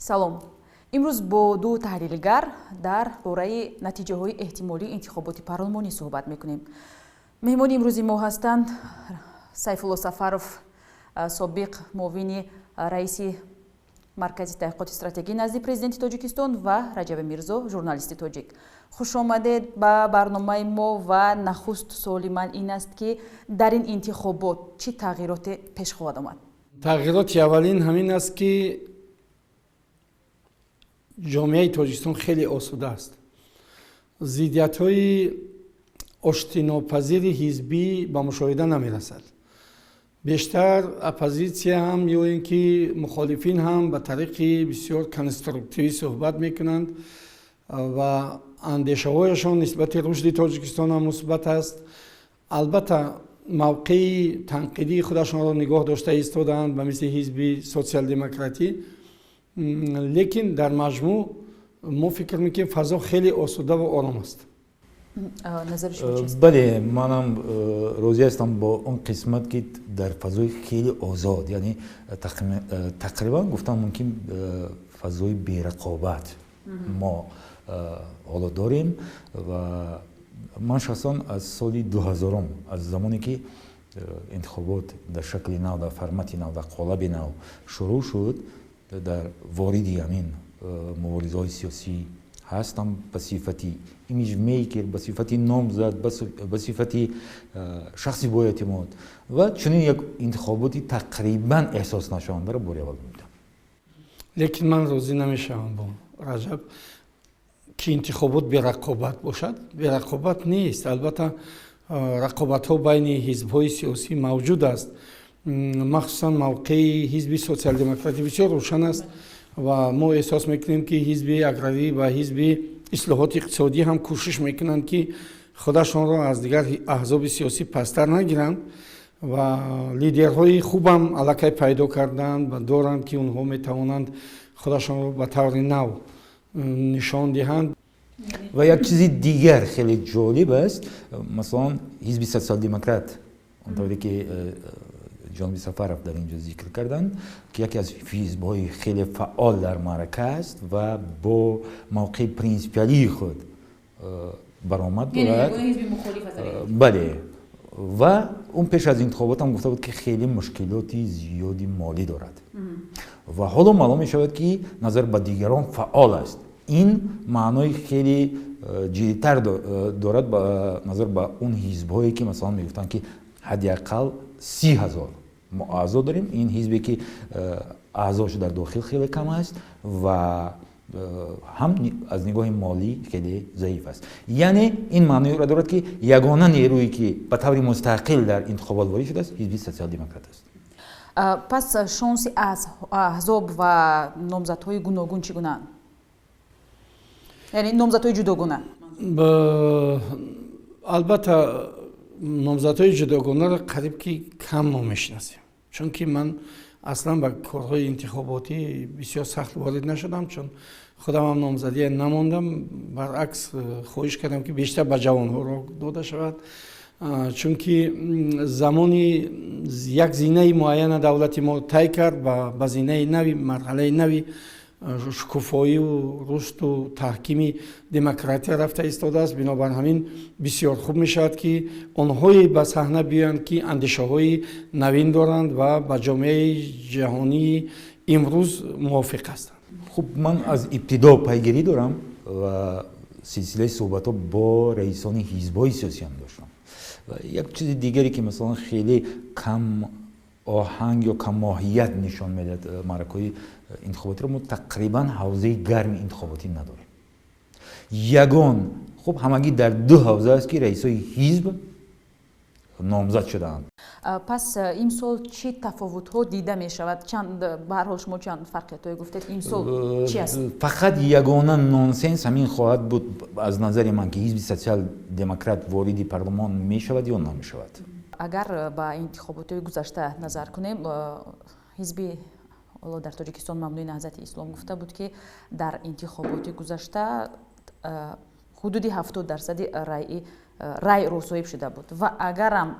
Салом. Имрӯз бо ду таҳлилгар дар бораи натиҷаҳои эҳтимолии интихоботи парлумонӣ суҳбат мекунем. Меҳмони имрӯзи мо ҳастанд Сайфулло Сафаров, собиқ муовини раиси Маркази таҳқиқоти стратегӣ назди Президенти Тоҷикистон, ва Раҷаби Мирзо, журналисти тоҷик. Хушомадед ба барномаи мо. Ва нахуст суоли ман ин аст, ки дар ин интихобот чӣ тағйироте пеш хоҳад омад? Тағйироти аввалин ҳамин аст, ки ҷомеаи Тоҷикистон хеле осуда аст. Зиддиятҳои оштинопазири ҳизбӣ ба мушоҳида намерасад. Бештар оппозитсия ҳам ё ин ки мухолифин ҳам ба тариқи бисёр конструктивӣ суҳбат мекунанд ва андешаҳояшон нисбати рушди Тоҷикистон ҳам мусбат аст. Албатта, мавқеи танқидии худашонро нигоҳ дошта истодаанд, ба мисли Ҳизби Социал-демократӣ, лекин дар маҷмӯъ мо фикр мекунем, фазо хеле осуда ва ором аст. Бале, манам розӣ ҳастам бо он қисмат, ки дар фазои хеле озод, яъне тақрибан гуфтан мумкин, фазои берақобат мо ҳоло дорем. Ва ман шахсан аз соли 2000-ум, аз замоне ки интихобот дар шакли нав, дар формати нав, дар қолаби нав шурӯъ шуд, дар вориди ҳамин муборизаҳои сиёсӣ ҳастам ба сифати имиҷмейкер, ба сифати номзад, ба сифати шахси боэътимод, ва чунин як интихоботи тақрибан эҳсос нашавандаро бори аввал мебинам. Лекин ман розӣ намешавам бо Раҷаб, ки интихобот берақобат бошад. Берақобат нест. Албатта, рақобатҳо байни ҳизбҳои сиёсӣ мавҷуд аст. Махсусан мавқеи Ҳизби Социал-демократӣ бисёр рӯшан аст ва мо эҳсос мекунем, ки Ҳизби Аграрӣ ва Ҳизби Ислоҳоти иқтисодӣ ҳам кӯшиш мекунанд, ки худашонро аз дигар аҳзоби сиёсӣ пасттар нагиранд, ва лидерҳои хубам аллакай пайдо карданд ва доранд, ки онҳо метавонанд худашонро ба таври нав нишон диҳанд. Ва як чизи дигар хеле ҷолиб аст. Масалан, Ҳизби Социал-демократ, он тавре ки ҷоноби Сафаров дар ин ҷо зикр карданд, ки яке аз ҳизбҳои хеле фаъол дар маърака аст ва бо мавқеи принсипиалии худ баромад дорад. Бале, ва он пеш аз интихоботам гуфта буд, ки хеле мушкилоти зиёди молӣ дорад, ва ҳоло маълум мешавад, ки назар ба дигарон фаъол аст. Ин маънои хеле ҷиддитар дорад ба назар ба он ҳизбҳое, ки масалан мегуфтанд, ки ҳадди ақал 30 000 мо аъзо дорем. Ин ҳизбе, ки аъзош дар дохил хеле кам аст ва ҳам аз нигоҳи молӣ хеле заиф аст. Яъне ин маъноеро дорад, ки ягона нерӯе, ки ба таври мустақил дар интихобот ворид шудааст, Ҳизби Социал-демократ аст. Пас шонси аҳзоб ва номзадҳои гуногун чӣ гунаанд, яъне номзадҳои ҷудогона? Албатта, номзадҳои ҷудогонаро қариб ки кам мо мешинасем, чунки ман аслан ба корҳои интихоботӣ бисёр сахт ворид нашудам, чун худамам номзадия намондам. Баръакс, хоҳиш кардам, ки бештар ба ҷавонҳо роҳ дода шавад, чунки замони як зинаи муайяна давлати мо тай кард ва ба зинаи нави, марҳалаи нави шукуфоиву рушду таҳкими демократия рафта истодааст. Бинобар ҳамин бисёр хуб мешавад, ки онҳое ба саҳна биёянд, ки андешаҳои навин доранд ва ба ҷомеаи ҷаҳонии имрӯз мувофиқ ҳастанд. Хуб, ман аз ибтидо пайгирӣ дорам ва силсилаи суҳбатҳо бо раисони ҳизбҳои сиёсиам доштам. Як чизи дигаре, ки масалан хеле кам оҳанг ё каммоҳият нишон медиҳад маъракаҳои интихоботиро, мо тақрибан ҳавзаи гарми интихоботӣ надорем. Ягон хуб, ҳамагӣ дар ду ҳавза аст, ки раисои ҳизб номзад шудаанд. Пас имсол чӣ тафовутҳо дида мешавад? Чанд, ба ҳар ҳол, шумо чанд фарқиятҳое гуфтед, имсол чи аст? Фақат ягона нонсенс ҳамин хоҳад буд аз назари ман, ки Ҳизби Социал-демократ вориди парлумон мешавад ё намешавад. Агар ба интихоботҳои гузашта назар кунем, ҳизби ҳоло дар Тоҷикистон мамнӯи Наҳзати Ислом гуфта буд, ки дар интихоботи гузашта ҳудуди 70 дарсади райро соҳиб шуда буд. Ва агарам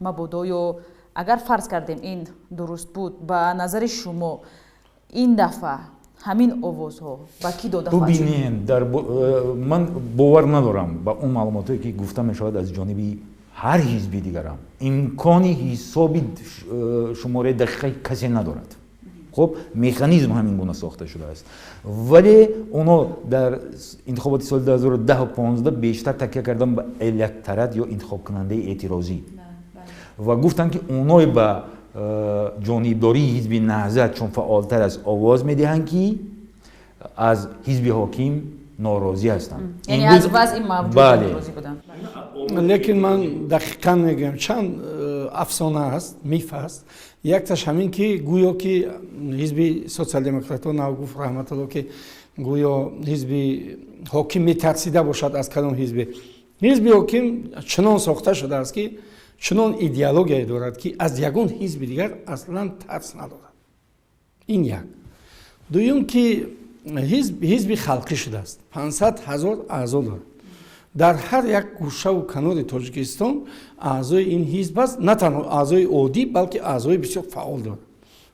мабодо ё агар фарз кардем, ин дуруст буд, ба назари шумо ин дафъа Ҳамин овозҳо ба кӣ дода хоҳад шуд? Бубинед, ман бовар надорам ба он маълумотое, ки гуфта мешавад аз ҷониби ҳар ҳизби дигарам. Имкони ҳисоби шумораи дақиқаи касе надорад. Хуб, механизм ҳамин гуна сохта шудааст, вале онҳо дар интихоботи соли 2010-15 бештар такя кардан ба электорат ё интихобкунандаи эътирозӣ ва гуфтанд, ки онҳое ба ҷонибдории ҳизби Наҳзат, чун фаъолтар аст, овоз медиҳанд, ки аз ҳизби ҳоким норозӣ ҳастанд. Яъне аз вазъи мавҷуд норозӣ буданд. Лекин ман дақиқан мегӯям, чанд афсона аст, миф аст. Якташ ҳамин, ки гӯё ки ҳизби социал-демократҳо, нав гуфт Раҳматулло, ки гӯё ҳизби ҳоким метарсида бошад аз кадом ҳизбе. Ҳизби ҳоким чунон сохта шудааст, ки чунон идеологияе дорад, ки аз ягон ҳизби дигар аслан тарс надорад. Ин як. Дуюм, ки ҳизб ҳизби халқӣ шудааст, 500 000 аъзо дорад. Дар ҳар як гӯшаву канори Тоҷикистон аъзои ин ҳизб аст. На танҳо аъзои оддӣ, балки аъзои бисёр фаъол дорад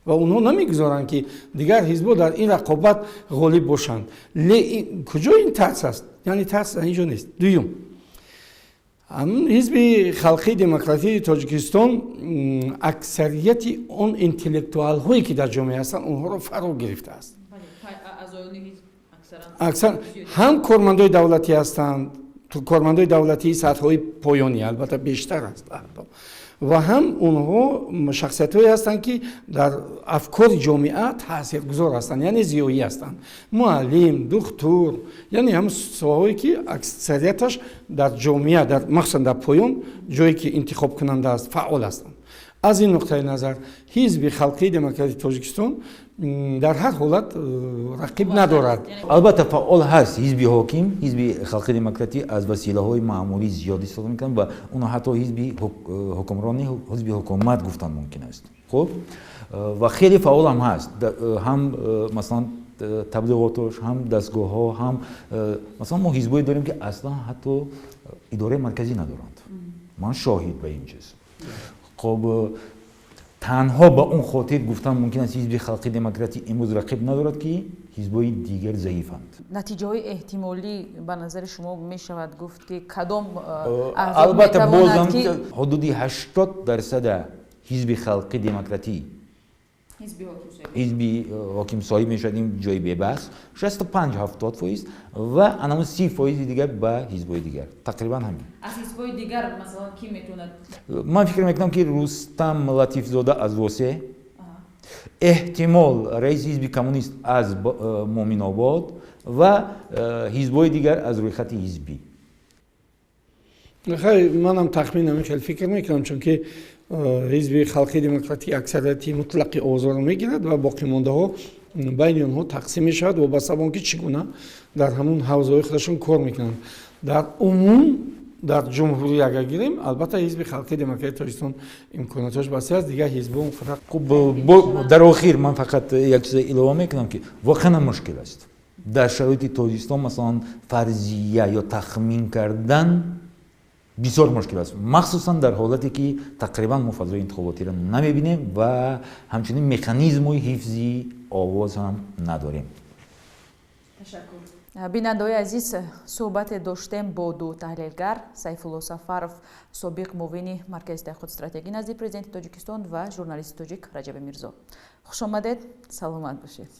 ва онҳо намегузоранд, ки дигар ҳизбҳо дар ин рақобат ғолиб бошанд. Куҷо ин тарс аст? Яъне тарс дар ин ҷо нест. Дуюм, Ҳизби Халқии Демократии Тоҷикистон аксарияти он интеллектуалҳое, ки дар ҷомеа ҳастанд, онҳоро фаро гирифтааст. Аксар ҳам кормандои давлатӣ ҳастанд, кормандои давлатии сатҳҳои поёнӣ албатта бештар аст, ва ҳам онҳо шахсиятҳое ҳастанд, ки дар афкори ҷомеа таъсиргузор ҳастанд, яъне зиёӣ ҳастанд, муаллим, духтур, яъне ҳам соҳаҳое, ки аксарияташ дар ҷомеа, дар махсусан дар поён, ҷое ки интихобкунанда аст, фаъол ҳастанд. Аз ин нуқтаи назар Ҳизби Халқии Демократии Тоҷикистон дар ҳар ҳолат рақиб надорад. Албатта, фаъол ҳаст ҳизби ҳоким. Ҳизби Халқи Демократӣ аз василаҳои маъмулӣ зиёд истифода мекунад ва онро ҳатто ҳизби ҳукмронӣ, ҳизби ҳукумат гуфтан мумкин аст. Хуб, ва хеле фаъол ҳам ҳаст, ҳам масалан таблиғотош, ҳам дастгоҳҳо, ҳам масалан мо ҳизбое дорем, ки аслан ҳатто идораи марказӣ надоранд. Ман шоҳид ба ин чиз. Хоб, танҳо ба он хотир гуфтан мумкин аст, Ҳизби Халқи Демократӣ имрӯз рақиб надорад, ки ҳизбҳои дигар заифанд. Натиҷаҳои эҳтимолӣ, ба назари шумо, мешавад гуфт, ки кадом Албатта, бозам ҳудуди 80% Ҳизби Халқи Демократӣ, ҳизби ҳоким соҳиб мешавад, ин ҷои бебаҳс, 65-70%, ва анамун 30 фоизи дигар ба ҳизбҳои дигар, тақрибан ҳамин. Аз ҳизбҳои дигар, масалан, кӣ метавонад? Ман фикр мекунам, ки Рустам Латифзода аз Восе, эҳтимол раиси ҳизби коммунист аз Муъминобод ва ҳизбҳои дигар аз рӯйхати ҳизбӣ. Хай, манам тахмин ҳамин хел фикр мекунам, чунки Ҳизби Халқии Демократӣ аксарияти мутлақи овозҳоро мегирад ва боқимондаҳо байни онҳо тақсим мешавад, вобаста ба он ки чӣ гуна дар ҳамун ҳавзаҳои худашон кор мекунанд. Дар умум, дар ҷумҳурӣ агар гирем, албатта, Ҳизби Халқии Демократии Тоҷикистон имконоташ васеъ аст, дигар ҳизбҳо он қадар. Хуб, дар охир ман фақат як чиз илова мекунам, ки воқеан мушкил аст дар шароити Тоҷикистон, масалан, фарзия ё тахмин кардан бисёр мушкил аст, махсусан дар ҳолате, ки тақрибан мо фазои интихоботиро намебинем ва ҳамчунин механизмҳои ҳифзи овоз ҳам надорем. Ташаккур. Бинандаҳои азиз, суҳбате доштем бо ду таҳлилгар: Сайфулло Сафаров, собиқ муовини Маркази таҳқиқоти стратегӣ назди Президенти Тоҷикистон, ва журналисти тоҷик Раҷаби Мирзо. Хушомадед, саломат бошед.